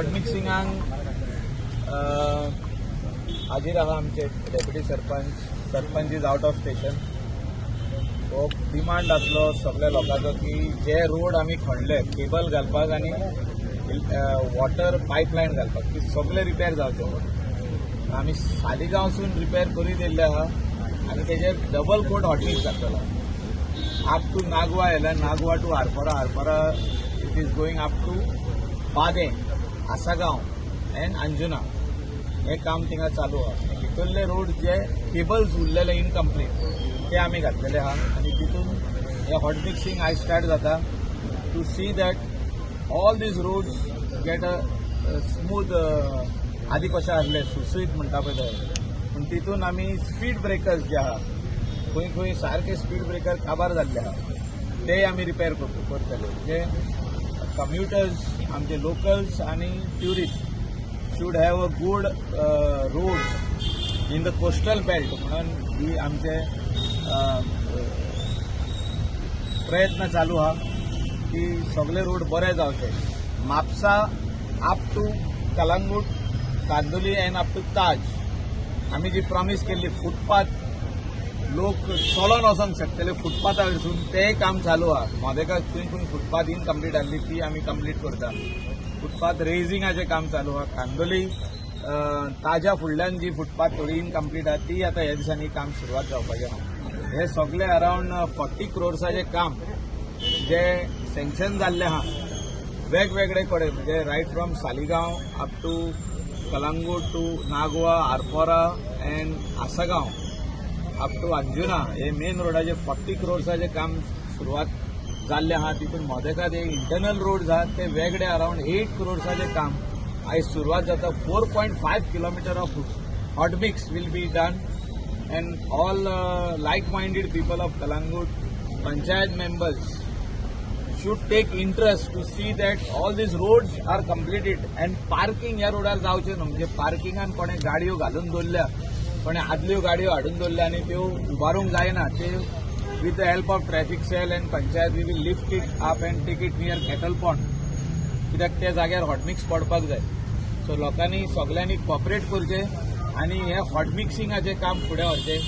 Hot मिक्सिंगाक हाजीर आहा आमचे deputy sarpanch. Sarpanch is out of station. हो डिमांड आसलो सगल्या लोकांचो की जे रोड आमी खणले केबल घालपाक आनी वॉटर पायपलायन घालपाक, ती सगळे रिपेर जावचे म्हणून आमी सालिगांवसून रिपेर करीत येयल्ले आहा आनी तेजेर डबल कोट हॉटमिक्स घातलेलो. अप टू नागवा येयला, Nagwa to Arpora, Arpora it is going up to Badem, Assagao and Anjuna. हें काम थिंगा चालू आहा. भितरले रोड जे केबल्स उरलेले इनकम्प्लीट, ते आमी घातलेले आहा आनी तितून हे हॉट मिक्सिंग आयज स्टार्ट जाता to see that all these roads get a smooth, आदी कशें आसले सुसुईत म्हणटा पळय ते. पूण तितून आमी स्पीड ब्रेकर्स जे आहा, खंय खंय सारके स्पीड ब्रेकर काबार जाल्ले आहा, ते आमी रिपेर करतले. म्हणजे कम्युटर्स, आमचे लोकल्स आनी tourist should have a good roads in the coastal belt म्हणून ही आमचे प्रयत्न चालू आहा की सगळे रोड बरे जावचे. Mapusa up to Calangute, Candolim and up to Taj आमी जी प्रॉमीस केल्ली, फुटपाथ, लोक चलोन वचोंक शकतले फुटपाथा वयरसून, तेंय काम चालू आहा. मोदेका खंय खंय फुटपाथ इनकम्प्लीट आहली, ती आमी कंप्लीट करता. फुटपाथ रेजिंगाचें काम चालू आहा. कांदोली ताज्या फुडल्यान जी फुटपाथ थोडी इनकम्प्लीट आहा, ती आतां ह्या दिसांनी काम सुरवात जावपाचें आहा. हे सगळे अरावंड 40 क्रोर्साचें काम जे सँक्शन जाल्लें आहा वेगवेगळे कडेन, म्हणजे right from Saligao up to Calangute to Nagua, Arpora and Assagao up to Anjuna, हे मेन रोडाचे 40 क्रोर्साचें काम सुरवात जाल्लें आहा. तितून मोदेकात एक इंटरनल रोड आहा, ते वेगळे अरावंड 8 क्रोर्साचें काम आयज सुरवात जाता. 4.5 kilometre of hot mix will be done and all like minded people of Calangute panchayat members should take interest to see that all these roads are completed and parking ह्या रोडार जावचें न्हू. म्हणजे पार्किंगान कोणें गाडयो घालून दवरल्या, कोणें आदल्यो गाडयो हाडून दवरल्या आनी त्यो उबारूंक जायना, ते with the help of traffic cell and panchayat we will lift it up and take it near cattle pond, कित्याक त्या जाग्यार हॉटमिक्स पडपाक जाय. सो लोकांनी सगल्यांनी कॉपरेट करचें आनी हें हॉट मिक्सिंगाचें काम फुडें व्हरचें.